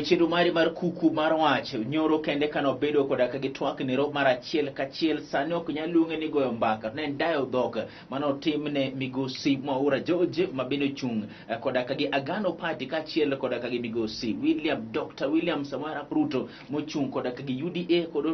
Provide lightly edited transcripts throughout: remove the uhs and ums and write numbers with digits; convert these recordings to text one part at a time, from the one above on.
Live chenro mari mar kuku mar wach nyoro kende kane obedo koda ka gitwak nero mar achiel kachiel sani ok nyal luonge ni goyo mbaka to ne en dayo dhok mane otimne migosi Mwaura George ma bende ochung' koda ka gi Agano Party kaachiel koda ka gi migosi William Dr. William Samoei Arap Ruto mochung' koda ka gi UDA kod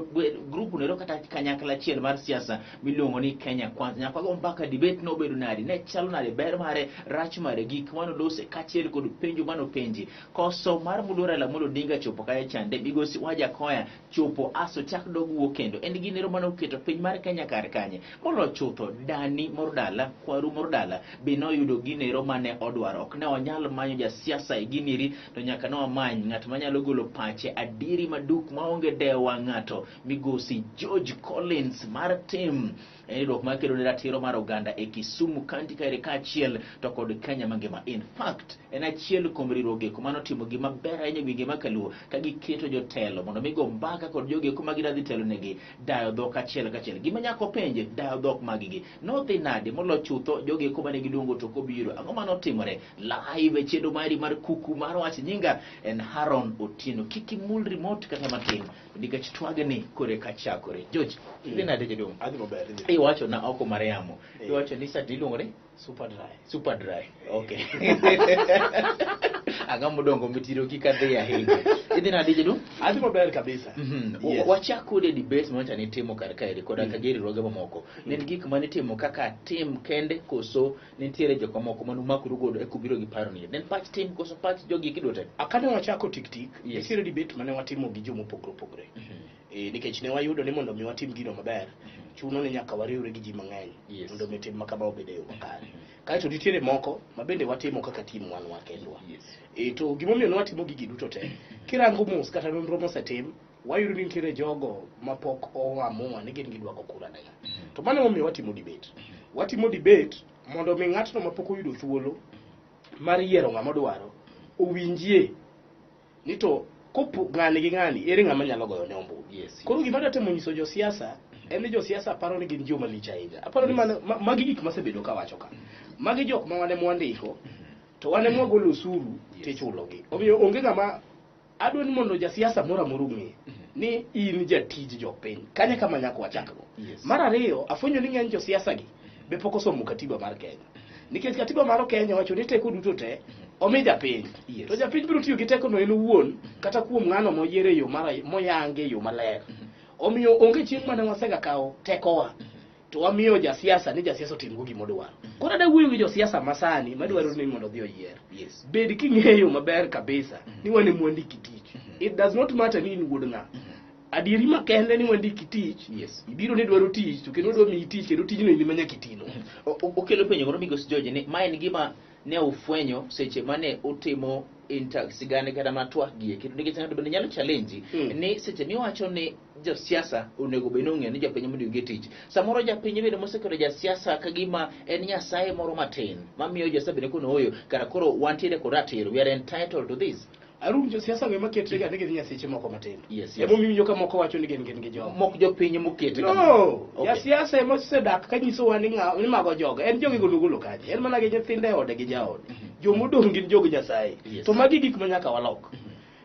grup nero kata kanyakla achiel mar siasa miluongo ni Kenya Kwanza. Nyaka wago mbaka debate nobedo nade, ne chalo nade, ber mare, rach mare, gik mane olose kaachiel kod penjo mane openji. Koso mar moluor Raila Amolo Odinga chopo kae chande, migosi Wajackoyah chopo aso chak dog wuo kendo. En ginero mane oketo piny mar Kenya kar kanye. Moloyo chutho, dani moro dala, kwaru moro dala, be noyudo ginero mane odwaro. Ok ne wanyal manyo jasiasa e giniri, to nyaka ne wamany ng'at manyalo golo pache adieri maduk maonge dewo wang' ng'ato. Migosi George Collins mar tim en riwruok ma kedo ne ratiro mar oganda e Kisumu County kaere kaachiel to kod Kenya mangima. In fact, en achiel kuom riwruogeko mane otimo gima ber ahinya e gwenge ma Kaluo ka giketo jotelo mondo mi go mbaka kod jogeko ma gidwa dhi telo negi dayo dhok achiel kachiel. Gima nyaka openje dayo dhok magigi nodhi nade molo chutho jogeko mane giluongo to kobiro ang'o mane otimore live e chenro mari mar kuku mar wach nyinga en Haron Otieno. Kik imul remote kata matin nikech twagni kore ka chakore. George, idhi nade jaduong'? Adhi maber. Idhi. Iwacho na oko mar yamo. Iwacho ni sati iluongo ni Super dry. Super dry. Okay. Ang'o modongo mitiro kik adhi ahinya. Idhi nade jaduong'? Adhi maber kabisa. Yes. Wachak kode debate manyocha nitimo kar kaeri koda ka gi riwruoge mamoko. Ne en gik mane itimo kaka tim kende koso nitiere jok mamoko mane umakoru godo eka ubiro gi paro ni. Ne en pach tim koso pach jogi eki duto te? Kane wachako tik tik, Yes. nitiere debate mane watimo gi jomopogore opogore. Nikech ne wayudo ni mondo mi watim gino maber, chuno ni nyaka wariwre gi ji mang'eny mondo mi tim ma kama obed e yo makare. Kaeto nitiere moko ma bende watimo kaka tim wan wakendwa. To gimomiyo ne watimo gigi duto te, kirango mos kata nonro mosetim, wayudo ni nitiere jogo mapok oamua ni gin gidwa go kura ne ng'a. To mano emomiyo watimo debate. Watimo debate mondo mi ng'atno mapok oyudo thuolo mar yiero ng'ama odwaro owinjie ni to kopo ng'ani gi ng'ani ere ng'ama nyalo goyo ne ombulu. Koro gima adwa temo nyiso josiasa en ni josiasa paro ni gin joma lich ahinya. Aparo ni magi gik masebedo kawacho ka. Magi jok ma wan ema wandiko to wan ema wagolo osuru tichulogi. Omiyo onge ng'ama adwa ni mondo jasiasa moro amora ong'e ni in jatij jopiny. Kanyo e kama nyaka wachakgo. Mar ariyo, afwenyo ni ng'eny josiasa gi be pok osomo katiba mar Kenya. Nikech katiba mar Kenya wacho ni teko duto te omi japiny. To japiny biro tiyo gi teko no en owuon kata kuom ng'ano moyiero e yo mar moyange e yo maler. Omiyo onge chieng' mane wasega kawo tekowa to wamiyo jasiasa ni jasiasa otimgo gima odwaro. Koro adwa wuoyo gi josiasa masani madwaro ni mondo odhi oyier. Bed king'eyo maber kabisa ni wan ema wandiki tich. It does not matter ni in wuod ng'a. Adieri makende ni wandiki tich. Ibiro ni dwaro tich to kendo odwa miyi tich kendo tijno in ema nyaka itino. Okelo penjo moro migosi George ni ma en gima ne ufwenyo seche mane utimo inter sigana kata mana twak gi eki nikech ng'ato bende nyalo challenge ni seche miwacho ni josiasa onego bed ni ong'eyo ni jopiny mondo gige tich samoro japiny bende moseketo jasiasa ka gima en nyasaye moro matin mamiyo josiasa bende kono oyo kara koro wantiere kod ratiro, we are entitled to this. Arun josiasa go ema ketre ga ni gin nyaseche moko matindo. Yes. Emomiyo iwinjo ka moko wacho ni gin gin gi jogo. Mok jopiny mokete No, kamano. Okay. jasiasa ema osedak ka nyisowa ni ng'a ni mago jogo. En jogi go nogolo kanye? En mana gi nyithinde e ode gi jaode. Jomodong' gin jog Nyasaye. To magi gik ma nyaka walok.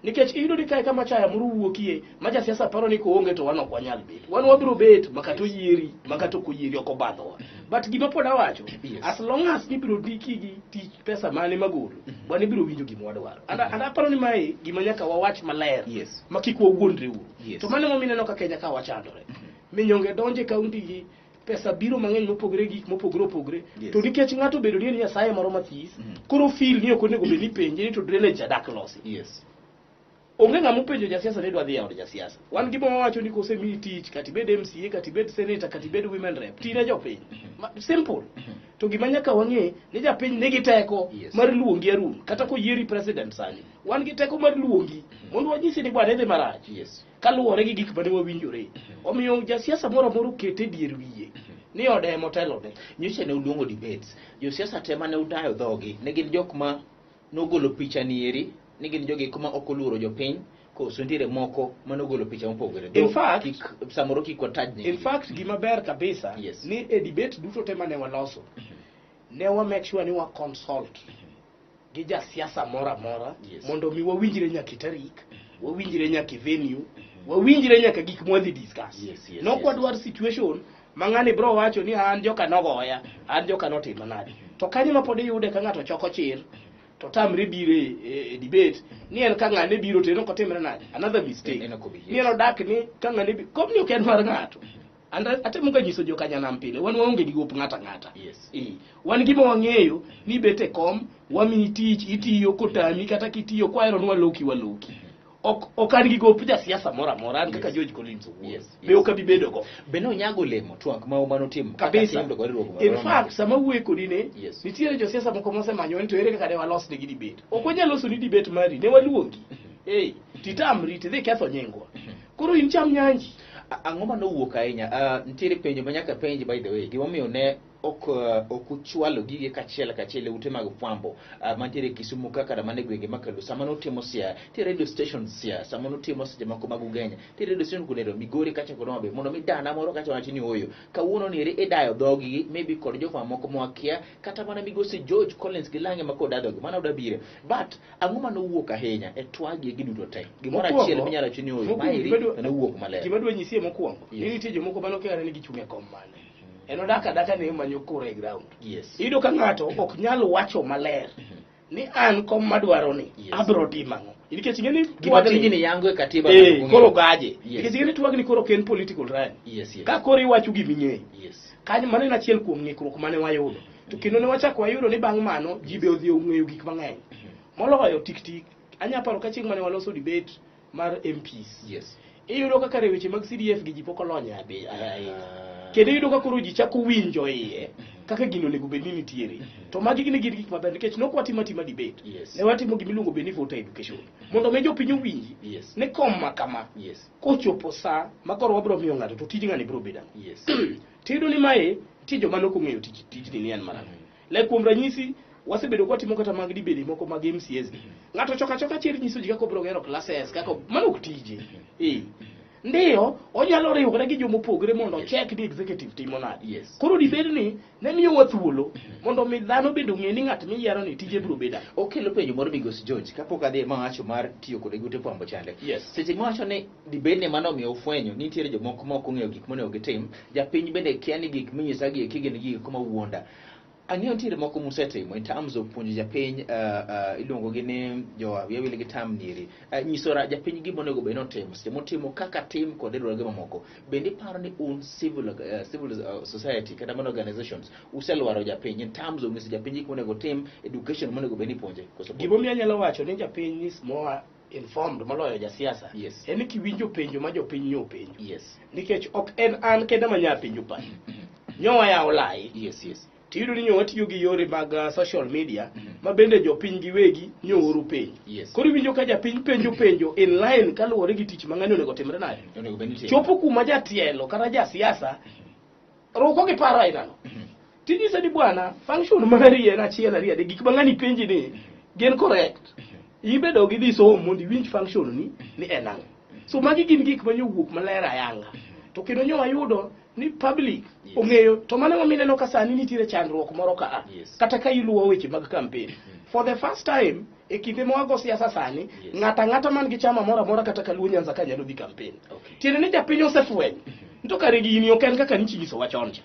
Nikech iyudo ni kae kama chaya moro wuokie ma jasiasa paro ni koonge to wan ok wanyal bet. Wan wabiro bet makata oyieri, makata ok oyieri ok obadhowa. But gima pod awacho, as long as nibiro ndiki gi tich pesa mane magolo, wan ibiro winjo gima wadwaro. And aparo ni mae gima nyaka wawach maler ma kik wawuondre uru. To mano emomiyo ineno ka Kenya ka wachandore. Minyonge donjo e kaunti gi pesa biro mang'eny mopogore gi gik mopogore opogore. To nikech ng'ato obedo ni en Nyasaye moro mathis, koro feel ni ok onego bed ni penje ni to drainage cha dak losi. Onge ng'ama openjo jasiasa ni dwa dhi e od jasiasa. Wan gima wawacho ni kosemiyi tich, kata ibed MCA, kata ibed senator, kata ibed women rep, ti ne jopiny. Simple. To gima nyaka wang'e ni japiny nigi teko mar luongi Arun, kata koyieri president sani. Wan gi teko mar luongi mondo wanyisi ni bwana idhi marach. Kaluwore gi gik mane wawinjore. Omiyo jasiasa moro amora okete dier wiye ni ode ema otelone. Nyocha ne uluongo debates. Josiasa te mane udayo dhogi ne gin jok ma nogolo picha ni eri ni gin jogi kuma ok oluoro jopiny koso nitiere moko mane ogolo picha mopogore. In fact, kik, samoro kik wataj nying In fact, gima ber kabisa ni e debate duto te mane waloso, ne wa make sure ni wa consult gi jasiasa moro amora mondo mi wawinjre nyaka e tarik. Wawinjre nyaka e venue, wawinjre nyaka gik mwadhi discuss. Yes, Nok wadwar situation ma ng'ani bro wacho ni an joka nogoya, an joka notima nade. To kanyo ma pod iyude ka ng'ato choko chir to tamre biro e debate ni en ka ng'ane biro to en ok otimre nade. Another mistake. En ok obi, yes. Ni en odak ni ka ng'ane biro, komni ok en mar ng'ato. And atemo ga nyiso joka nyanam pile, wan waonge gi gop ng'ato ang'ata. Wan gima wang'eyo ni bet e kom, wamiyi tich, itiyo kotami kata kitiyo kwahero ni waloki waloki. Ok an gi gop jasiasa moro amora, an kaka George Collins owuon. Be ok abi bedo go. Be nonyago olemo twak ma manotimo kaka Kabisa. tim to kod riwruok In fact, sama wuoye kodi ne, nitiere josiasa moko mosemanyo ni to ere kaka ne walos negi debate. Ok wanyal loso ni debate mari, ne waluongi. Ei, titamri, tidhi ketho nyingwa. Koro in cham nyanji. Ang'o manowuok ahinya? Nitiere penjo ma nyaka penji by the way. Gimomiyo ne ok uchwalo gige kachiel kachiel e ute mag fwambo mantiere Kisumu ka kata mana e gwenge ma Kaluo. Sama nutimo Siaya, nitie radio station Siaya, sama nutimo seche moko mag Ugenya, nitie radio station kuonde Migori kacha kod Homa Bay, mondo mi dana moro kacha wach ni oyo. Kawuono ni eri idayo dhogi maybe kod jofwambo moko mwakia kata mana migosi George Collins gi lange ma kod dhogi mano da bire. But ang'o manowuok ahinya e twagi gi duto te? Gimoro achiel minyalo wacho ni oyo, maeri nowuok maler. Gima dwa nyisie mokwongo, ni nitie jomoko manokia ni gichung' e kom mane. En odak adaka ni manyo kura e ground. Iyudo ka ng'ato ok nyal wacho maler ni an kom madwaro ni abro timo ang'o. Nikech ing'e ni Gima tijni yango e katiba koro gaje. Nikech ing'e ni twagni koro ok en political rally. Ka koro iwacho gima ing'eyo. Kanyo mano en achiel kuom ng'ikruok mane wayudo. To kendo ne wachako wayudo ni bang' mano ji be odhi ong'eyo gik mang'eny. Moloyo tik tik, anya paro ka chieng' mane waloso debate mar MPs. Iyudo ka kare weche mag CDF gi ji pok olony ahinya. Kendo iyudo ka koro ji chako winjo iye kaka gino onego bed ni nitiere. To magi gin gik maber nikech nok watimo atima debate. Ne watimo gima iluongo bed ni voter education. Mondo mi jopiny owinji ni kom ma kama kochopo sa ma koro wabiro miyo ng'ato to tij ng'ani biro bedo ang'o. Tiyudo ni mae nitie joma nok ong'eyo tijni ni en marang'o. Like kuom ranyisi wasebedo kwatimo kata mag debate moko mag MCAs gi. Ng'ato choka choka chir nyiso ji kaka obiro gero classes kaka mano ok tije. Ndiyo, onyalo riwore gi jomopogore mondo check ni executive timo nade. Koro dibed ni ne miyowa thuolo mondo mi dhano bende ong'e ni ng'at miyiero ni tije biro bedo ang'o. Okelo penjo moro migosi George kapok adhi mawacho mar tiyo kod ute fwambo chande. Seche mawacho ni dibed ni mano omiyo ufwenyo ni nitiere jomoko ma ok ong'eyo gik monego gitim, japiny bende kia ni gik minyisa gi eki gin gik ma wuonda. Ang'eyo nitiere moko musetimo in terms of puonjo japiny iluongo gi ni jo wiya wil gi term nieri nyiso japiny gima onego bed ni otimo seche motimo kaka tim kod riwruoge mamoko. Bende iparo ni un civil society kata mana organizations uselwaro japiny in terms of nyiso japiny gik monego otim, education monego bed ni ipuonje? Koso pok? Gimomiyo anyalo wacho ni japiny is more informed moloyo jasiasa en ni kiwinjo penjo ma jopiny nyo penjo. Nikech ok en an kenda ma nya penjo pacho. Nyo wayawo lai. Tiyudo ni nyo watiyo gi yore mag social media ma bende jopiny giwegi nyo oro penjo. Koro iwinjo ka japiny penjo penjo in line kaluwore gi tich ma ng'ani onego timre nade. Onego bed ni itimo. Chopo kuma jatielo kata jasiasa ruko gi paro ainano. Tinyise ni bwana, function mari en achiel ariyo adek gik ma ng'ani penji ni gin correct. Ibedo gi dhi somo mondo iwinj function ni ni en ang'o. So magi gin gik ma nyowuok maler ayanga. To kendo nyo wayudo ni public ong'eyo to mano emomiyo ineno ka sani nitiere chandruok moro ka a. Kata ka iluwo weche mag campaign. For the first time e kinde ma wago siasa sani, ng'ato ang'ata man gi chama moro amora kata ka Luo Nyanza ka nyalo dhi campaign. Tiende ni japiny osefwenyo. To kare gini ok en kaka nichi nyisowa chon cha.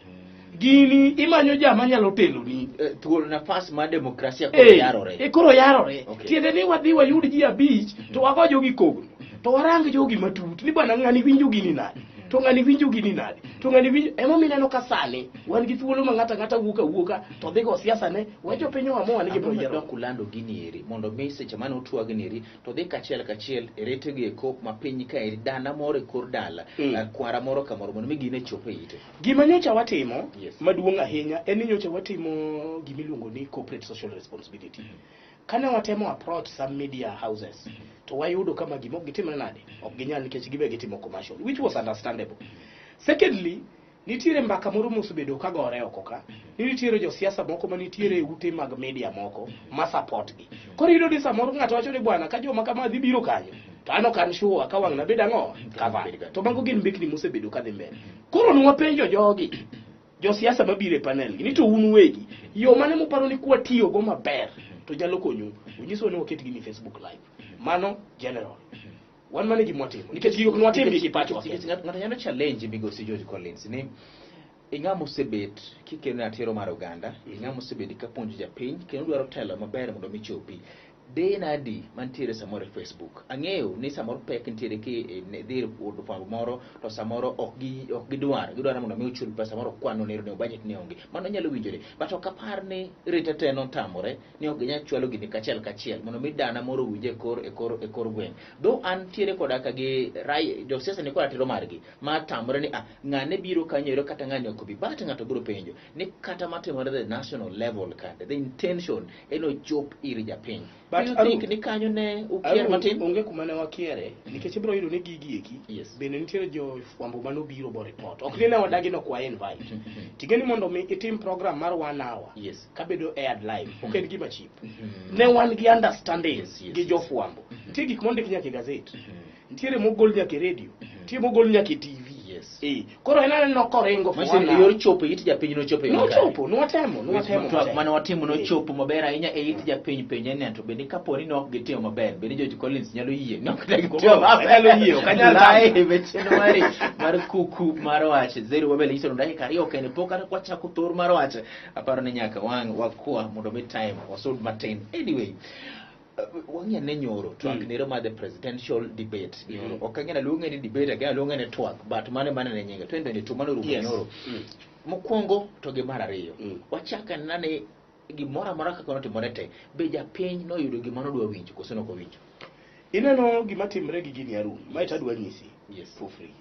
Gini imanyo jama nyalo teloni. Thuolo nafas mar demokrasia koro yarore. Koro yarore. Tiende ni wadhi wayud ji 5 to wago jogi kogno. To warang jogi matut ni bwana ng'ani winjo gini nade. To ng'ani winjo gini nade. To ng'ani winjo emomiyo ineno ka sani wan gi thuolo ma ng'ato ang'ata wuok awuoka to dhi go siasa ne we jopiny oamua ni gibiro yiero. Dok ulando gini eri mondo mi seche mane utwag ni eri to dhi kachiel kachiel e rete gi eko ma piny ka eri dana moro e kor dala, kwara moro kamoro mondo mi gine chop e ite. Gima nyocha watimo maduong' ahinya en ni nyocha watimo gima iluongo ni corporate social responsibility. Kane watemo approach some media houses to wayudo kama gima ok gitimre nade ok ginyal nikech gibe gitimo commercial which was understandable. Secondly, nitiere mbaka moro mosebedo ka gore oko ka ni nitiere josiasa moko manitiere e ute mag media moko ma support gi. Koro iyudo ni samoro ng'ato wacho ni bwana ka joma kama dhi biro kanyo to an ok an sure ka wang' nabed ang'o cover. To mago gin mbekni mosebedo ka dhi mbele. Koro nwapenjo jogi josiasa mabiro e panel gi ni to un uwegi yo mane muparo ni kwatiyogo maber to nyalo konyou. Unyisowa ni waket gini Facebook live. Mano general. Wan mane gima watimo nikech gigo ok nwatim gi pachwa. Nikech ng'ato nyalo challenge migosi George Collins ni ing'ama osebet kikeno ratiro mar oganda, ing'ama osebet kapuonjo japiny kendo dwaro telo maber mondo mi chopi. Dee nadi mantiere samoro e Facebook. Ang'eyo ni samoro pek nitiere ki dhi od fwambo moro to samoro ok gi ok gidwar, gidwaro mondo mi ochul pesa moro kwano ne ne budget ne onge. Mano nyalo winjore. But ok apar ni rite te notamore ni ok ginyal chwalo gini kachiel kachiel mondo mi dana moro owinj e kor e kor e kor gweng'. Though an tiere koda ka gi rai josiasa ni kod ratiro margi ma tamore ni ah ng'ane biro kanyo ero kata ng'ani ok obi. But ng'ato biro penjo ni kata matimore the national level kande the intention en ochop ir japiny. But Do you Arun- think ni kanyo ne ukier Arun, matin? onge kuma ne wakiere nikech ibiro yudo ni gigi eki Yes. bende nitiere jofwambo manobiro bo report ok ni ne wadagi nok wa invite ting'e ni mondo mi itim program mar one hour Yes. kabedo aired live ok en gima cheap ne wan gi understanding Yes, gi jofwambo nitie gik mondik nyaka e gazet nitiere mogol nyaka e radio nitie mogol nyaka e TV Yes. Eh, koro en aneno koringo for Manyiso one ni hour. yor chopo e it japiny nochopo e yo makare. Nochopo, nwatemo, nwatemo Twak matek. mane watimo Eh. nochopo maber ahinya e it japiny penje ni to bende kapo ni ne ok gitimo maber bende George Collins nyalo yie ni ok ne gitimo Ok maber anyal yie, ok anyal tamo. Live e chenro mari mar kuku mar wach zero wabele nyiso ni dakika ariyo kende pok kata kwachako thor mar wach aparo ni nyaka wang' wakwa mondo mi time wasud matin anyway wang'e ne nyoro twak nero mar the presidential debate nyoro ok ang'e aluonge ni debate ang'e aluonge ni twak but mane mane ne nyinge 2022 mano rumo Yes. nyoro mokwongo to gi mar ariyo Mm. wachak anena ni gimoro amora kaka notimore te be japiny noyudo gima nodwa winjo koso nok owinjo Ineno gima timre gi gini Arun, mae to adwa nyisi Yes. for free.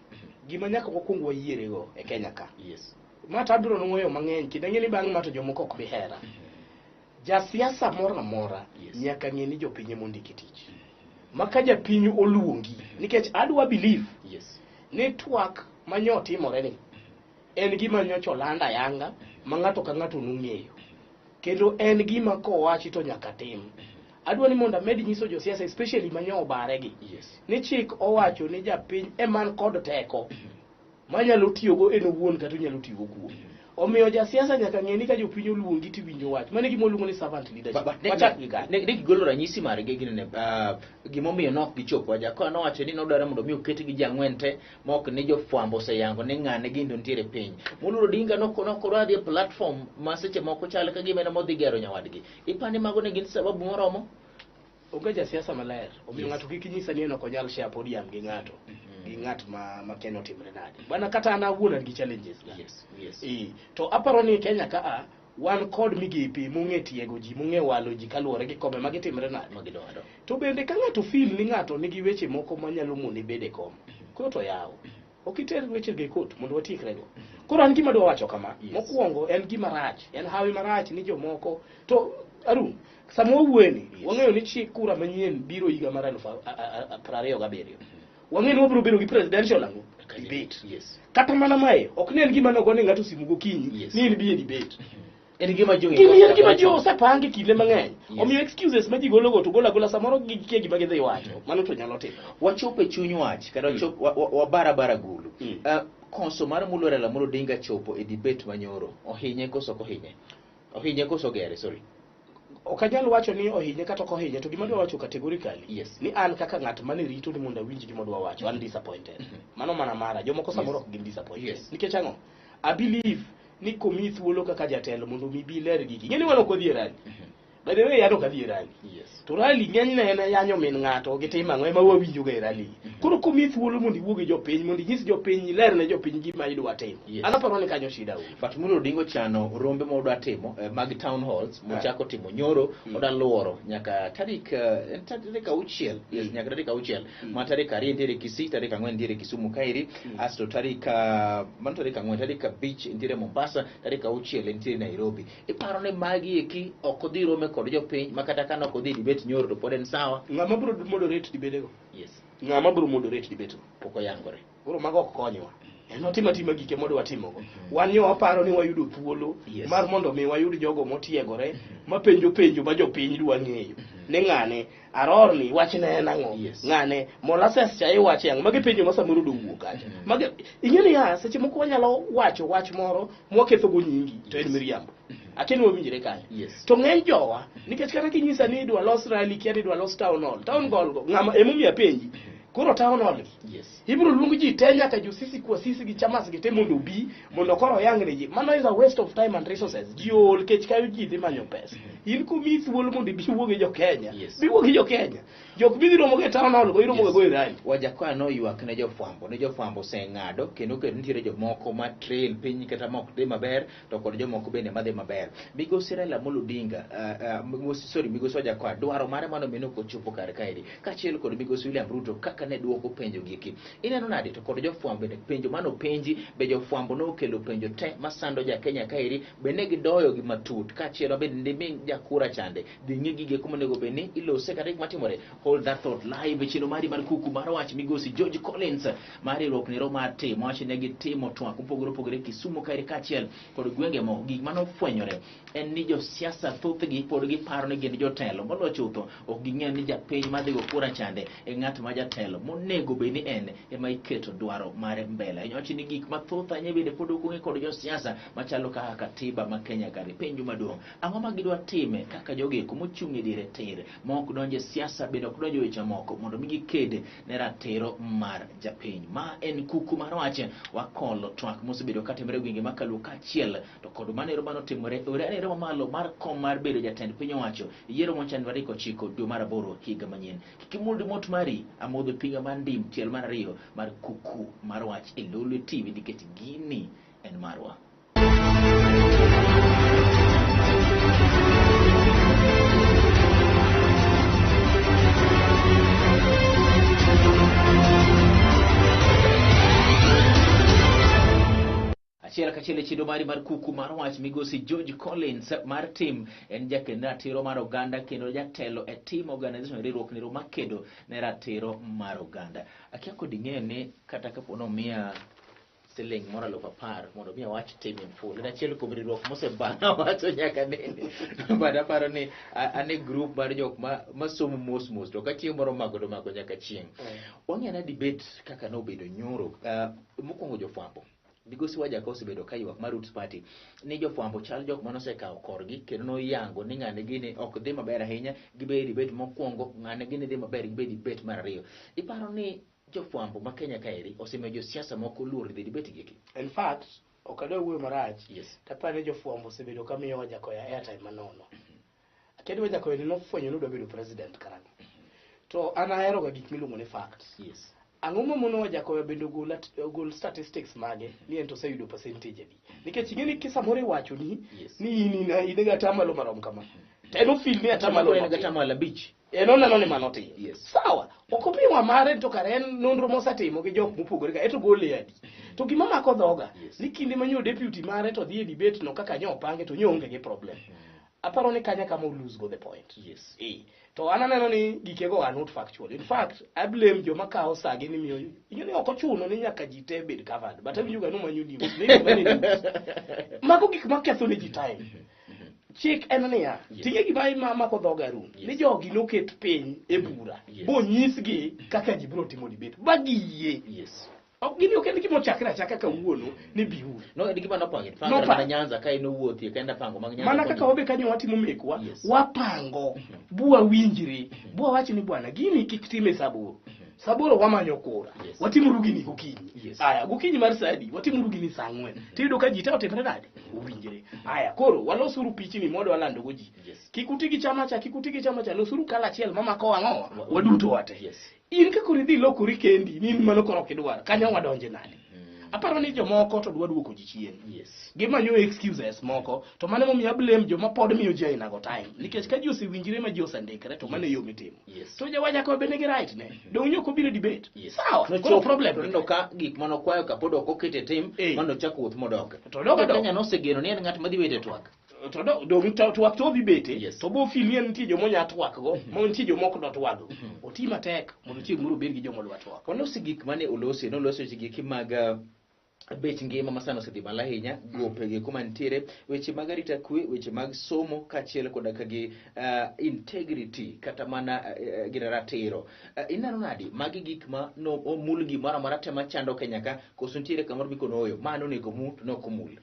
Gima nyaka wakwong wayierego e Kenya ka. yes Ma to abiro nuoyo mang'eny kendo ang'e ni bang' ma to jomoko ok bi hera. Jasiasa moro amora Yes. nyaka ng'e ni jopiny ema ondike tich. Ma ka japiny oluongi, nikech adwa believe yes ni twak manyo timore ni en gima nyocha oland ayanga ma ng'ato ka ng'ato nong'eyo kendo en gima kowachi to nyaka tim adwa ni mondo amed nyiso josiasa especially manyo obare gi yes ni chik owacho ni japiny eman kod teko manyalo tiyogo en owuon kata onyalo tiyogo kuome omiyo jasiasa nyaka ng'e ni ka jopiny oluongi tiwinjo wach mano e gima oluongo ni servant leadership But- but wachak gi kanyo ne ne gigolo ranyisi margi ginene gimomiyo nok gichopo Wajackoyah nowacho ni nodwaro mondo mi oket gi ji ang'wen te mok ni jofwambo oseyango ni ng'ane gin to nitiere piny Moluor Odinga nok nok odwa dhi e platform ma seche moko chal ka gima en ema odhi gero nyawadgi ipani mago ne gin sababu moromo onge jasiasa maler omiyo Yes. ng'ato kik nyisa ni en ok onyal share podium gi ng'ato gi ng'at ma ma Kenya otimre nade bana kata an awuon an gi challenges ga yes yes Eh, to aparo ni Kenya ka a wan kod migepe mong'e tiego ji mong'e walo ji kaluwore gi kombe ma gitimre nade magidwaro to bende ka ng'ato feel ni ng'ato nigi weche moko manyalo mone bedo e kom koro to yawo ok iter weche go e court mondo watiekrego koro an gima adwa wacho kama Yes. mokwongo en gima rach en hawi marach ni jomoko to Arun sama wawuoyeni Yes. wang'eyo ni chik kura manyien biro higa mar aluf 2027 wang'eyo ni wabiro bedo gi presidential ang'o debate yes kata mana mae ok ne en gima nogone ng'ato simu gokinyi Yes. ni in bi e debate en gima jo Gini en gima ji osepangi kinde mang'eny Yes. omiyo excuses ma ji gologo to golo agola samoro gikia gima gidhi wacho mano to nyalo timore wachopo e chuny wach kata wachop wabara bara gulu Mm. Koso mar Moluor Raila Amolo Odinga chopo e debate manyoro ohinye koso ok ohinye ohinye koso ogere sorry ok anyal wacho ni ohinye kata ok ohinye to gima adwa wacho categorically Yes. ni an kaka ng'at mane rito ni mondo awinj gima odwa wacho an disappointed mano mana mara jomoko samoro Yes. ok gin disappointed Yes. nikech ang'o I believe ni komiyi thuolo kaka jatelo mondo mi bi ler gigi ng'eni wan ok wadhi e rally by the way an ok adhi e rally yes to rally ng'enyne en yanyo min ng'ato gi timo ang'o ema wawinjo ga e rally koro komiyi thuolo mondo iwuo gi jopiny mondo inyis jopiny iler ne jopiny gima idwa timo Yes. an aparo ni kanyo shida onge but Moluor Odinga ochano rombe modwa timo mag town halls mochako timo nyoro odwa luoro nyaka tarik en tarik auchiel yes nyaka tarik auchiel ma tarik ariyo nitiere Kisii tarik ang'wen nitiere Kisumu kaeri asto tarik mano tarik ang'wen tarik abich nitiere Mombasa tarik auchiel nitiere Nairobi iparo ni magi eki ok odhi rome kod jopiny ma kata ka ok odhi debate nyoro to pod en sawa ng'ama biro moderate debate go yes ng'ama biro moderate debate go pok oyangore koro mago ok konywa en otim atima gike modwa timogo wan nyo waparo ni wayudo thuolo Yes. mar mondo mi wayud jogo motiegore mapenjo penjo ma jopiny dwa ng'eyo ni ng'ane arorni wachne en ang'o Yes. ng'ane molasses cha iwache ang'o magi penjo ma samoro do wuok kacha magi ing'e niya seche moko wanyalo wacho wach moro mwakethogo nyingi to en miriambo akia ni wawinjre kanyo Yes. to ng'eny jowa nikech kata kinyisa ni idwa los rally kia ni idwa los town hall town hall go ng'ama emomiyo apenji Koro town hall gi. Ibiro luong ji te nyaka jo sisi kwa sisi gi chamas gi te mondo obi mondo koro oyang ne ji. Mano is a waste of time and resources. Ji ool kech kayo ji dhi manyo pesa. In komiyi thuolo mondo ibi iwuo gi jo Kenya. Bi wuo gi jo Kenya. Jok midhi romo go e town hall go iromo go e rally. Wajakoya noywak ne jofwambo ni jofwambo oseng'ado kendo kendo nitiere jomoko ma trail piny kata ma ok dhi maber to kod jomoko bende madhi maber. Migosi Raila Amolo Odinga, migosi, sorry, migosi Wajakoya dwaro mare mano meno ok ochopo kar kaeri kaachiel kod migosi William Ruto kaka ne duoko penjo gieki. Ineno nade to kod jofwambo bende penjo mane openji be jofwambo nokelo penjo te masando ja Kenya kaeri be ne gidoyo gi matut kaachiel bende ndimi jakura chande dhi ng'i gige kuma onego bed ni ilose kata gik matimore. Hold that thought live e chenro mari mar kuku mar wach migosi George Collins mar riwruok nero mar tim wacho ne gitimo twak mopogore opogore Kisumu kaeri kaachiel kod gwenge moko. Gik mane ofwenyore en ni josiasa thothgi pod giparo ni gin jotelo moloyo chutho ok ging'eyo ni japiny madhi go kura chande e ng'at ma jatelo monego bed ni en ema iketo dwaro mare mbele. Ahinya wacho ni gik mathoth ahinya bende pod ok ong'e kod josiasa machalo kaka katiba ma Kenya kare. Penjo maduong', ang'o ma gidwa time kaka jogo eko mochung' e diere tir ma ok donj e siasa bende ok donj e weche moko mondo mi giked ne ratiro mar japiny. Ma en kuku mar wach wakolo twak mosebedo katimore e gwenge ma Kaluo kaachiel to kod manero manotimore e ore mamalo mar kom mar bedo jatend piny owacho yiero mochan tarik 9 dwe mar 8 higa manyien. Kik imul remote mari, amodho pinga mar ndim tiel mar 2 mar kuku mar wach e Lolwe TV nikech gini en marwa. Achiel kachiel e chenro mari mar kuku mar wach migosi George Collins mar tim en jaked ne ratiro mar oganda kendo jatelo e tim organization riwruok nero makedo ne ratiro mar oganda. Akia kod ing'eyo ni kata kapo nomiya siling moro 10,000 mondo mi awach tim in full. En achiel kuom riwruok mosebana wacho nyaka nene. But aparo ni an e group mar jok ma somo mos mos to ka chieng' moro omako to omako nyaka chieng'. Wang'e na debate kaka nobedo nyoro. Mokwongo jofwambo. Migosi Wajaka osebedo ka ywak mar Roots Party ni jofwambo chal jok mane osekawo korgi kendo noyango ni ng'ane gini ok dhi maber ahinya gibed debate mokwongo, ng'ane gini dhi maber gibed debate mar ariyo. Iparo ni jofwambo ma Kenya kaeri osemiyo josiasa moko luor dhi debate gi eki? In fact, ok adwa wuoyo marach, taparo ni jofwambo osebedo ka miyo Wajakoya airtime manono. Akia ni Wajakoya ni nofwenyo ni odwa bedo president karang'o. To an ahero ga gik miluongo ni facts. Ang'o mamono Wajakoya bende ogol statistics mage ni en to oseyudo percentage adi? Nikech ing'e ni kisamoro iwachoni ni in in gi atamalo marom kama. To en ofil ni atamalo En gi atamalo 5. En oneno ni mano tin. Sawa. Ok omiwa mare to kare en nonro mosetimo gi jok mopogore ka eto gole adi. To gima mako dhoga ni kinde ma nyo deputy mare to dhi e debate no kaka nyo opange to nyo onge gi problem. Aparo ni kanya kama o lose go the point. To an aneno ni gikego are not factual. In fact, I blame joma kawo sagi ni miyo ing'e ni ok ochuno ni nyaka ji te bed covered. But awinjo ga ni umanyo news. Ni umanyo news. Mago gik maketho ne ji time. Chik en niya, ting'e gima mako dhoga Arun, ni jogi noket piny e bura, bonyisgi kaka ji biro timo debate, ba giyie. Ok gini ok en gima ochakre achaka kawuono ni biuru. No, en gima nopangi. Pango Nopangi. mana Nyanza ka en owuothie kenda pango mag Nyanza. Mana koni. kaka wabe kanyo watimo mekwa, wapango, bwa winjre, bwa wach ni bwana gini kik time sa aboro. Sa aboro wamanyo kura. Watimuru gini gokinyi. Aya, gokinyi mar sa adi? Watimuru gini sa 4. Tiyudo ka ji te otimre nade? Owinjre. Aya, koro walosuru pichni mwadwa landogo ji. Kik uti gi chama cha, kik uti gi chama cha, losuru kala achiel mamako wang'owa, waduto wate. In ka koro idhi lokori kendi, ni in mano koro ok idwar, kanyo wadonje nade? Aparo ni jomoko to dwa duoko ji chien. Gimanyo excuses moko, to mano emomiyo ablame joma pod miyo ji ainago time. Nikech ka ji osewinjre ma ji osendikre, to mano e yo mitimo. To Jawajakoya be nigi right ne. Dong' nyo ok obiro e debate. Sawa, koro Nochopo, problem to neno ka gik mane okwayo ka pod ok oket e tim, mano ochako wuoth modok. To dok odok. Kenya nosegeno ni en ng'at madhi bedo e twak. To dong' to twak to odhi bete, to bo feel ni en nitie joma onya twak go, ma nitie joma ok dwa twak go. Oti matek mondo chieng' moro obed gi joma odwa twak. Walosi gik mane olosi, nolosi weche giki mag bech ngima ma sani osedhi malo ahinya, gope gi kuma nitiere, weche mag arita kwe, weche mag somo kaachiel koda ka gi integrity kata mana gina ratiro. Ineno nadi magi gik ma no omul gimoro amora te machando Kenya ka, koso nitiere kamoro mikono ooyo, ma nonego omul to ne ok omul?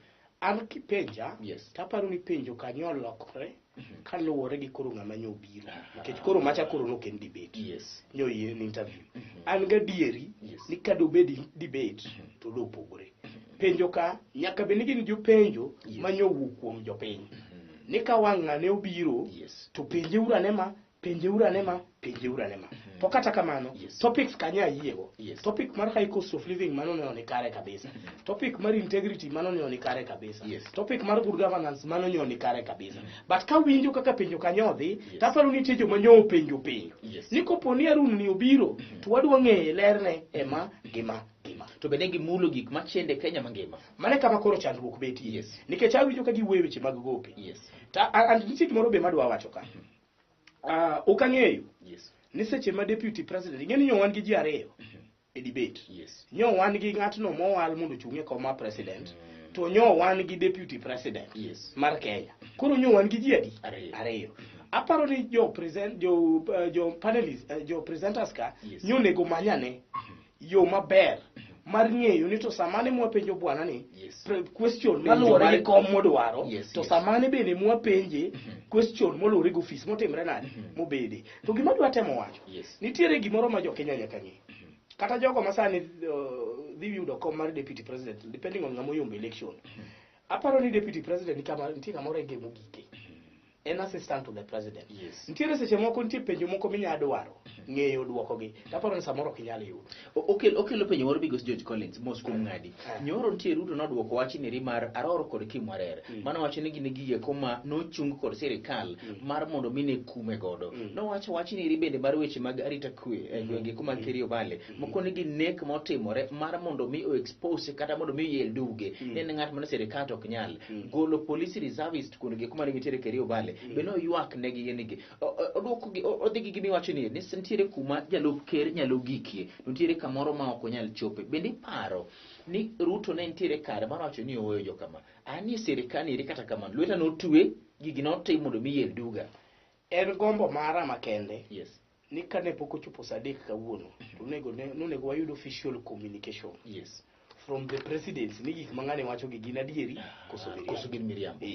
An kipenja, taparo ni penjo kanyo olokore kaluwore gi koro ng'ama nyo obiro. Nikech koro macha koro nok en debate. Nyo en interview. An gadieri ni ka dobed debate to dopogore. Penjo ka nyaka bed ni gin jopenjo manyo wuok kuom jopiny. Ni ka wang' ng'ane obiro to penje uru ane ma, penje uru ane ma, penje uru ane ma. To kata kamano, topics kanyo ayiego. Topic mar high cost of living mano ne ni kare kabisa. Topic mar integrity mano ne ni kare kabisa. Topic mar good governance mano ne ni kare kabisa. But ka winjo kaka penjo kanyo odhi, taparo ni nitie joma nyo openjo penjo. Ni kopo ni Arun ni obiro, to wadwa ng'eye lerne ema gima gima. To bende gimulo gik machende Kenya mangima. Mano e kama koro chandruok betie. Nikech awinjo ka giwuoyo weche mag gope. Ta and nitie gimoro be madwa wacho ka. Ok ang'eyo ni seche ma deputy president, ing'e ni nyo wan gi ji ariyo e debate. Nyo wan gi ng'atno mowal mondo ochung' e kom mar president, to nyo wan gi deputy president mar Kenya. Koro nyo wan gi ji adi? Ariyo. Ariyo. Aparo ni jo present jo jo panelists jo presenters ka nyo onego manyane yo maber mar ng'eyo ni to samane mwapenjo bwana ni question maluwore gi kom modwaro, to samane bende mwapenje question moluwore gi ofis motimre nade mobede. To gima adwa temo wacho, nitiere gimoro ma jo-Kenya nyaka ng'e. Kata jogo ma sani dhi yudo kom mar deputy president depending on ng'ama oyombo election. Aparo ni deputy president nitie kamoro e mogike. En assistant to the president. Nitiere seche moko nitie penjo moko minya dwaro ng'eyo duokogi. To aparo ni samoro ok inyal yudo. Okelo penjo moro migosi George Collins mos kuom ng'adi. Nyoro nitie Ruto nodwoko wach neri mar Aror kod Kimwarer. Mano wacho ni gin gige koma nochung kod sirikal mar mondo mi ne kume godo. Nowacho wach neri bende mar weche mag arita kwe e gwenge kuma Kerio Valley. Moko ni gi nek motimore mar mondo mi o expose kata mondo mi oyel duge. Ne en ng'at mane sirikal to ok nyal. Golo police reservist kuondegi kuma ne gintiere Kerio Valley. Be noywak negi gi odwoko gi odhi gi gima iwacho ni nitiere kuma jalup ker nyalo gikie, to nitiere kamoro ma ok onyal chope. Bende iparo ni Ruto ne nitiere kare mar wacho ni ooyo jokama. An e sirikal eri kata kamano, lweta notwe, gigi notim mondo mi yel duga. En gombo mara makende ni kane pok ochopo saa adek kawuono, to onego wayud official communication from the presidency ni gik ma ng'ani wacho gi gin adieri koso miriambo. Koso gin miriambo.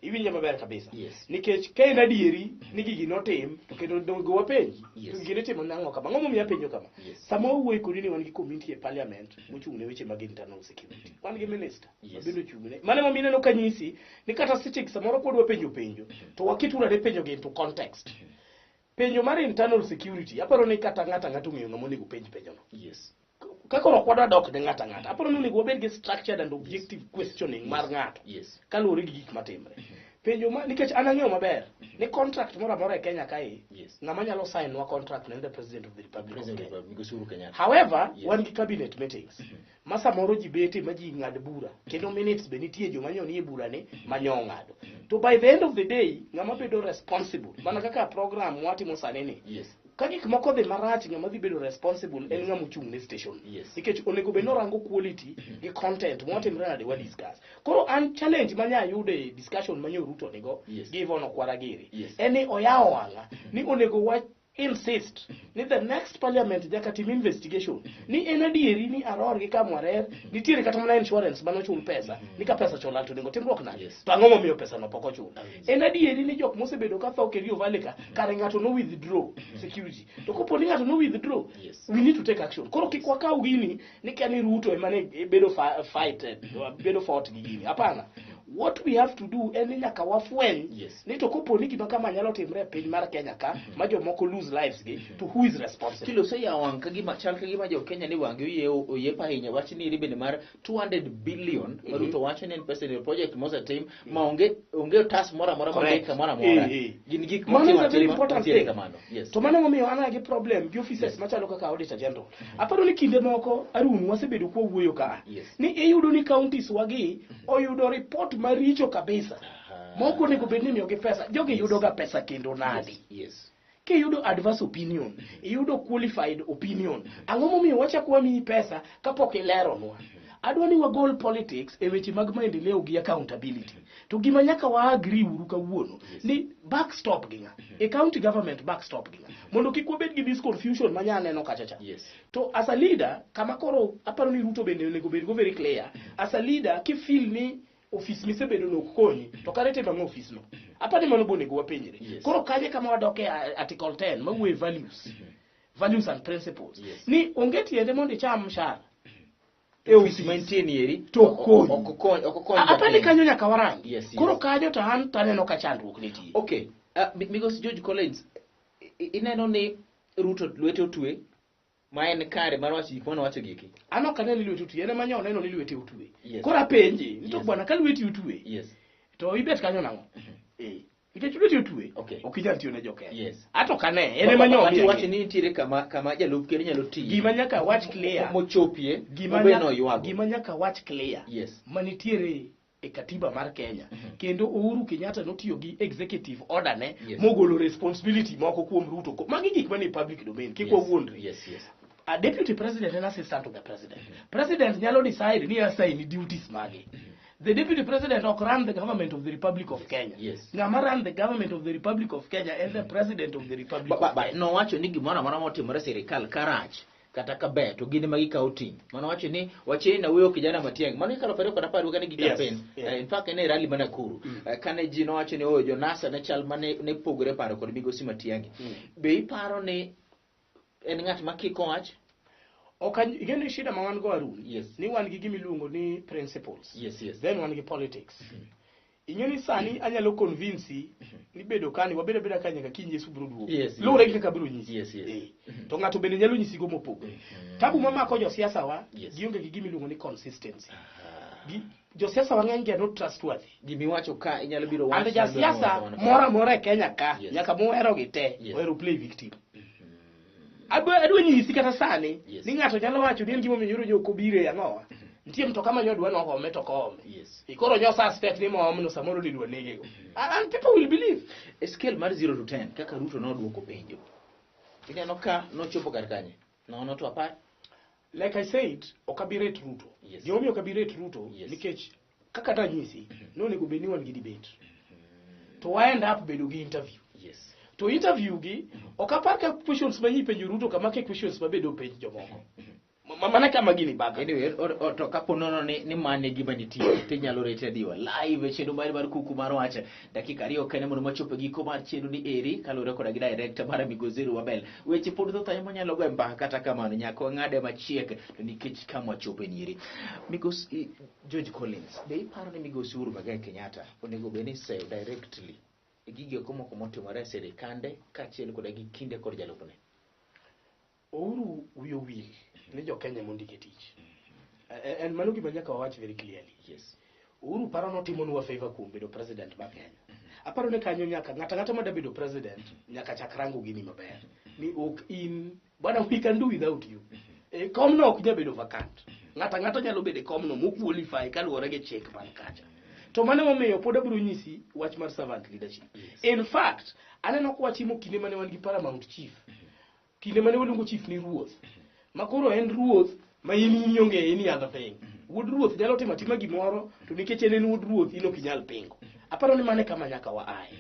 Iwinjo maber kabisa. Nikech ka en adieri ni gigi notim, to kendo onego wapenji. To gigi nitimo nang'o kama? Ang'o momiyo apenjo kama? Sama wawuoyo kodi ni wan gi committee e parliament mochung' ne weche mag internal security. Wan gi minister mabende ochung' ne. Mano emomiyo ineno ka nyisi ni kata seche samoro kwadwa penjo penjo, to waket uru ane penjo gi into context. Penjo mar internal security, aparo ni kata ng'ato ang'ata ong'eyo ng'ama onego penj penjono. Ka koro ok wadwa dok ne ng'ato ang'ata, aparo ni onego wabed gi structured and objective questioning mar ng'ato kaluwore gi gik matimre. Penjo ma nikech an ang'eyo maber ni contract moro amora e Kenya kae, ng'ama nyalo sign nwa contract ne the president of the Republic of President Kenya. of Migosi Uhuru Kenyatta. However, wan gi cabinet meetings ma samoro ji bete ma ji ng'ad bura kendo minutes be nitie joma nyo nie bura ni ma nyo ong'ado. To by the end of the day, ng'ama bedo responsible mana kaka program mwatimo sani ni ka gik moko dhi marach, ng'ama dhi bedo responsible en ng'ama ochung' ne station. Nikech onego bed ni orango quality gi content mwatimre nade wa discuss. Koro an challenge manya yudo e discussion manyo Ruto nigo gi Yvonne Okwara giri en ni oyawo wang'a ni onego wa insist ni the next parliament nyaka tim investigation ni en adieri ni Aror gi Kamwarer nitiere kata mana insurance mane ochul pesa ni ka pesa cholal to onego timruok nade, to ang'o momiyo pesa no pok ochul. En adieri ni jok mosebedo ka tho Kerio Valley ka kare ng'ato no withdraw security, to kopo ni ng'ato no withdraw, we need to take action. Koro kik wakaw gini ni kia ni Ruto ema ne bedo fight bedo fought gi gini, hapana. What we have to do en ni nyaka wafweny ni to kopo ni gima kama nyalo timre e piny mar Kenya ka ma jomoko lose lives gi, to who is responsible. Kilo oseyawo wang' ka gima chal ka gima jo Kenya ni wang'gi oyiepo ahinya wach ni eri bende mar 200 billion ma Ruto wacho ni en pesa ni project mosetim ma onge otas moro amora mondik kamoro amora. Gin gik Mano motimo is a very atima important nitiere thing. kamano. To mano momiyo an gi problem gi offices machalo kaka Auditor General. Aparo ni kinde moko Arun wasebedo kwa wuoyo ka ni iyudo ni counties wagi oyudo report maricho kabisa. Moko onego bed ni imiyogi pesa. Jogi yudo ga pesa kendo nadi? Kiyudo adverse opinion, iyudo qualified opinion. Ang'o momiyo wachako wamiyi pesa kapok ileronwa? Adwa ni wagol politics e weche mag maendeleo gi accountability. To gima nyaka wa agree uru kawuono ni backstop gi ng'a? E county government backstop gi ng'a? Mondo kik wabed gi this confusion manya neno kacha cha. To as a leader, kama koro aparo ni Ruto bende onego bed go very clear. As a leader, ki feel ni Ofis misebedo no ok konyi, to kare timo ang'o ofis no? Apani mano bonego wapenjre. Koro kanye kama wadoke article 10 mawuoye values. Values and principles. Ni onge tiende mondo icham mshahara. E ofis mantie ni eri to ok konyi. Ok okony, ok okony Apani japiny. Kanyo nyaka warangi. Yes. Koro kanyo to an to aneno ka chandruok nitie. Okay. Migosi George Collins, ineno ni Ruto lwete otwe ma en kare mar wacho gik mane owacho gieki? An ok aneno ni lwete otwe, en ema nyo oneno ni lwete otwe. Yes. Koro apenje, ni to Yes. bwana ka lweti otwe, Yes. to ibet kanyo nang'o? Eh. Nikech lweti otwe, Okay. ok inyal tiyo ne jo-Kenya. Yes. Ato ok ane, en ema nyo But omiya iwacho ng'eyo. ni nitiere kama jalup ker nyalo tiyo. Gima nyaka wach clear. Mochopie, Gima mobe nyaka, noywago. gima nyaka wach clear. Yes. Manitiere e katiba mar Kenya. Kendo Uhuru Kenyatta notiyo gi executive order ne Yes. mogolo responsibility moko kuom Ruto. Magi gik manie public domain, kik Yes. wawuondre. Yes. A deputy president en assistant to the president. President nyalo decide ni assign duties mage. The deputy president ok run the government of the Republic of Kenya. Yes. Ng'ama run the government of the Republic of Kenya en the president of the Republic Ba, of ba, Kenya. nowacho ni gimoro amora motimore e sirikal karach kata kaber to gin ema gikawo ting'. Mano wacho ni wacheni na wuoyo kijana Matiang'i. Mano ikalo 2010 kane gi Yes, campaign. yeah. In fact en e rally ma Nakuru. Kane ji nowacho ni oh jo NASA ne chal mane ne pogore paro kod migosi Matiang'i. Be iparo ni en ng'at ma kiko wach? Ok ing'e ni shida ma wan go Arun, Yes. ni wan gi gima iluongo ni principles. Yes. Then wan gi politics. Ing'e ni sani anyalo convince ni bedo kani wabedo abeda ka nyaka kiny Yesu biro duogo. Yes. Luwore gi kaka abiro nyisi. Yes. Eh. To ng'ato bende nyalo nyisi go mopogore. Tabu mamako josiasa wa, Yes. gionge gi gima iluongo ni consistency. Josiasa wang'eny gi are not trustworthy. Gimiwacho ka inyalo biro wacho. And jasiasa moro amora e Kenya ka, Yes. nyaka mohero gi te, Yes. ohero play victim. Adwa nyisi kata sani, Yes. ni ng'ato nyalo wacho ni en gimomiyo nyoro jo ok obiro e ang'owa. Nitie mtoka ma nyodwa nokome to ok oome. Yes. Koro nyo suspect ni moomno samoro ni idwa nege go. And people will believe. E scale mar 0 to 10 kaka Ruto nodwoko penjo. Ineno ka nochopo kar kanye? Nono to 10. Like I said, ok abi rate Ruto. Yes. Gimomiyo ok abi rate Ruto, Yes. nikech kaka nanyisi, nonego bed ni wan gi debate. To wa end up bedo gi interview. Yes. To interview gi, ok apar ka questions ma nyipenjo Ruto kama ke questions ma bende openj jomoko. Mana kama gini baga. Anyway, to kapo nono ni mane gima nitie, to inyalo rete adiwa live e chenro mari mar kuku mar wach. Dakika 2 kende mondo wachop e giko mar chenro ni eri, kaluwore koda gi director mara Migosi Wabel. Weche pod thoth ahinya mwanyalo goyo mbaka kata kamano, nyaka wang'ade machiek to nikech kama wachope ni eri. Migosi George Collins, be iparo ni Migosi Uhuru Muigai Kenyatta onego bed ni iseyo directly e gigo moko motimore e sirikande kaachiel koda gi kinde kod jalupne? Uhuru wiye owil ni jo-Kenya mondike tich. En mano gima nyaka wawach very clearly. Yes. Uhuru paro notimonwa favor kuom bedo president mar Kenya. Aparo ni kanyo nyaka ng'ato ang'ata mada bedo president nyaka chak rango gini maber. Ni ok in bwana we can do without you. E, komno ok nyal bedo vacant. Ng'ato ang'ata nyalo bedo e komno moqualify kaluwore gi chik man kacha. To mano emomiyo pod abiro nyisi wach mar servant leadership. Yes. In fact, aneno ka watimo kinde mane wan gi paramount chief. Kinde mane waluongo chief ni ruoth. Ma koro en ruoth ma in ionge any other thing. Wuod ruoth nyalo timo atima gimoro to nikech en wuod ruoth in ok inyal pingo. Aparo ni mano e kama nyaka wa ae.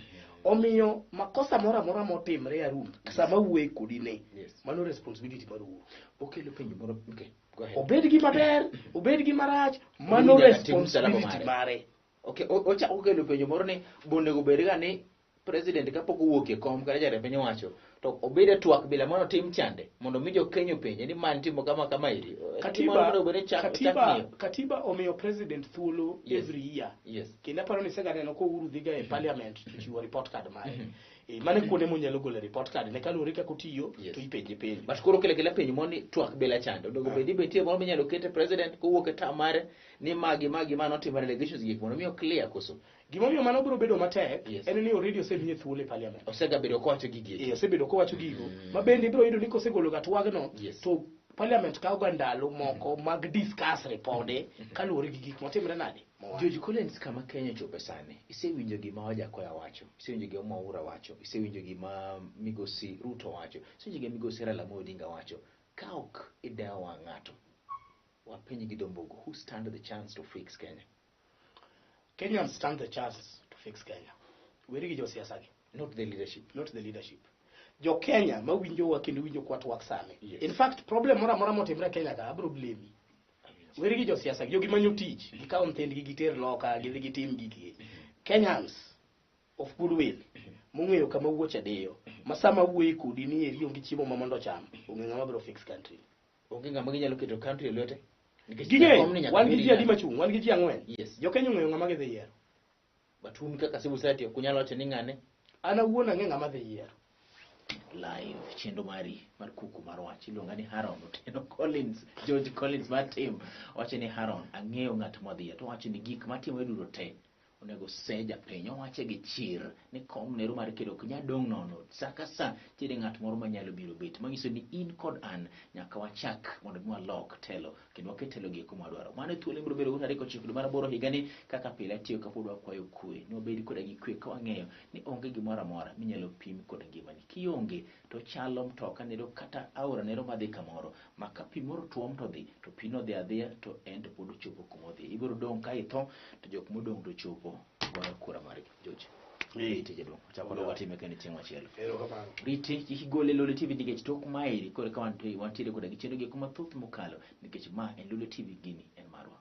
Omiyo makosa moro amora motimre Arun sama wuoye kodi ne Yes. mano responsibility mar Uhuru. Okelo penjo moro. Okay, go ahead. Obed gi maber, obed gi marach, mano Uhuru nyaka ting' msalaba responsibility mare. mare. Okay, ochako okelo penjo moro ni bonego bed ga ni president kapok owuok e kom kata jatend piny owacho to obed e twak bila mano tim chande mondo mi jo-Kenya openje ni man timo kama kama eri. Gimoro Katiba, monego bed ni chak katiba, ng'iyo. katiba omiyo president thuolo Yes. every year. Yes. Kendo aparo ni isega neno ka Uhuru dhiga e parliament to chiwo report card mare. Mano e kuonde monyalo golo report card ne kaluwore kaka otiyo Yes. to ipenje penjo. But koro kelo akela penjo moro ni twak bila chande. Onego bed ni be nitie moro minyalo ket e president kowuok e term mare ni magi magi ma notimore allegations gi mondo mi o clear koso. Gimomiyo mano biro bedo matek Yes. en ni already osemiye thuolo e parliament. Osegabedo kowacho gigi eki. Osebedo kowacho gigo. Ma bende ibiro yudo ni kosegolo ga twagno Yes. to parliament kawo ga ndalo moko mag discuss ripode kaluwore gi gik motimre nade. Mowacho. George Collins kama Kenya ochope sani, isewinjo gima Wajackoyah wacho, isewinjo gima Mwaura wacho, isewinjo gima Migosi Ruto wacho, isewinjo gima Migosi Raila Amolo Odinga wacho. Ka ok idewo wang' ng'ato, wapenj gi dho mbugu, who stand the chance to fix Kenya? Kenyans stand the chance to fix Kenya. Weri gi josiasa gi. Not the leadership. Not the leadership. Jo Kenya mawinjowa kendo winjo kwa twak sani. Yes. In fact, problem moro amora motimre e Kenya ka abiro blame. Weri gi josiasa jogi manyo tich, gikawo nyithindgi giter loka, gidhi gitim gikgi. Kenyans of goodwill mong'eyo kama wuoche diyo, ma sama wuoye kodi ni eri onge chiemo ma mondo ocham, onge ng'ama biro fix country. Onge ng'ama ginyalo keto country e lwete. Nikech Ging'eyo, jakom ni nyaka wan gi bed ji adi ng'ato. machung', wan gi ji ang'wen. Yes. Jokenya ong'eyo ng'ama gidhi yiero. But un kaka civil society ok unyal wacho ni ng'ane An awuon ang'e ng'ama dhi yiero. Live chenro mari mar kuku mar wach iluonga ni Haron Otieno Collins, George Collins mar tim wacho ni Haron ang'eyo ng'at modhi to wacho ni gik matimore duto te onego se japiny. Owache gi chir ni kom nero mar kedo ok nyal dong' nono sa ka sa nitiere ng'at moro manyalo biro bet manyiso ni in kod an nyaka wachak mondo mi walok telo kendo waket telo gi kuma wadwaro. Mano e thuolo mibiro bedo go tarik 9 dwe mar 8 higani kaka pile atiyo kapod wakwayo kwe ni wabed koda gi kwe ka wang'eyo ni onge gimoro amora minyalo pim kod ngimani. Kionge to chalo mtoka nero kata aora nero madhi kamoro ma ka pi moro tuom to dhi to pi no dhi adhiya to en to pod ochopo kuma odhi. Ibiro dong' ka itho to jok modong' to chopo goyo kura margi. George. Rite jaduong'. Chako dog watime kendo chieng' machielo. Erokamano. Rite kik igole Lolwe TV nikech tok maeri koro ka wantiere koda gi chenro gi mathoth mokalo nikech ma en Lolwe TV gini en marwa.